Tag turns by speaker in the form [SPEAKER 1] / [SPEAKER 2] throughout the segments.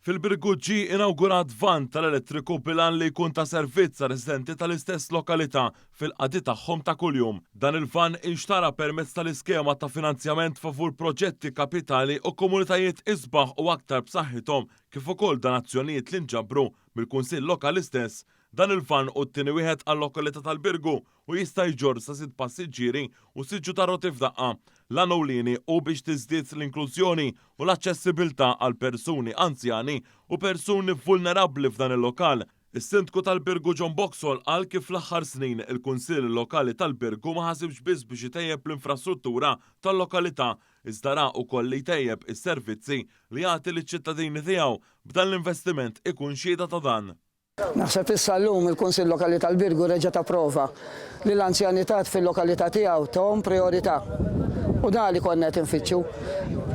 [SPEAKER 1] Fil-Birgu ġie inawgurat vann tal-elettriku bil-għan li jkun ta' servizz għar-residenti tal-istess lokalità fil-qadi tagħhom ta' kuljum. Dan il-vann inxtara permezz tal-iskema ta' finanzjament favur proġetti kapitali u komunitajiet isbaħ u aktar b'saħħithom kif ukoll donazzjonijiet li nġabru mill-Kunsill Lokali stess. Dan il-vann hu t-tieni wieħed għal-lokalità tal-Birgu u jista' jġorr sa sitt passiġġieri u siġġu tar-roti f'daqqa. L-għan ewlieni hu biex tiżdied l-inklużjoni u l-aċċessibilità għal persuni anzjani u persuni vulnerabbli f'dan il-lokal. Is-Sindku tal-Birgu John Boxall qal kif fl-aħħar snin il-Kunsill Lokali tal-Birgu ma ħasibx biss biex itejjeb l-infrastruttura tal-lokalità iżda ra ukoll li jtejjeb is-servizzi li jagħti liċ-ċittadini tiegħu. B'dan l-investiment ikun xhieda ta' dan.
[SPEAKER 2] Naħseb issa llum il-Kunsill Lokali tal-Birgu reġa' ta prova li l-anzjanità fil-lokalità tiegħu tahom prijorità. U dan li konna qed infittxu.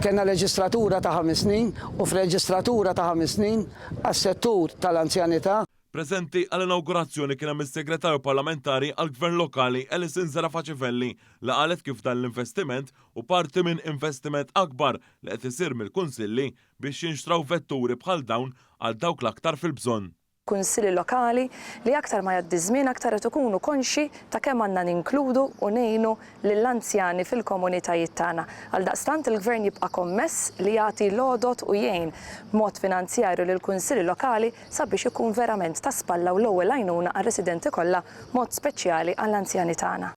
[SPEAKER 2] Kellna leġislatura ta' ħames snin u f'leġislatura ta' ħames snin għas-settur tal-anzjanità,
[SPEAKER 1] Preżenti għall-inawgurazzjoni kien hemm is-Segretarju Parlamentari għall-Gvern Lokali Alison Zerafa Civelli li qalet kif dan l-investiment hu parti minn investiment akbar li qed isir mill-Kunsilli biex jinxtraw vetturi bħal dawn għal dawk l-aktar fil-bżonn.
[SPEAKER 3] Kunsilli lokali li aktar ma jgħaddi ż-żmien aktar qed ikunu konxji ta' kemm għandna ninkludu u ngħinu lill-anzjani fil-komunitajiet tagħna. Għaldaqstant il-Gvern jibqa' kommess li jagħti l-għodod u jgħin b'mod finanzjarju lill-kunsilli lokali sabiex ikun verament ta' spalla u l-ewwel għajnuna għar-residenti kollha b'mod speċjali għall-anzjani tagħna.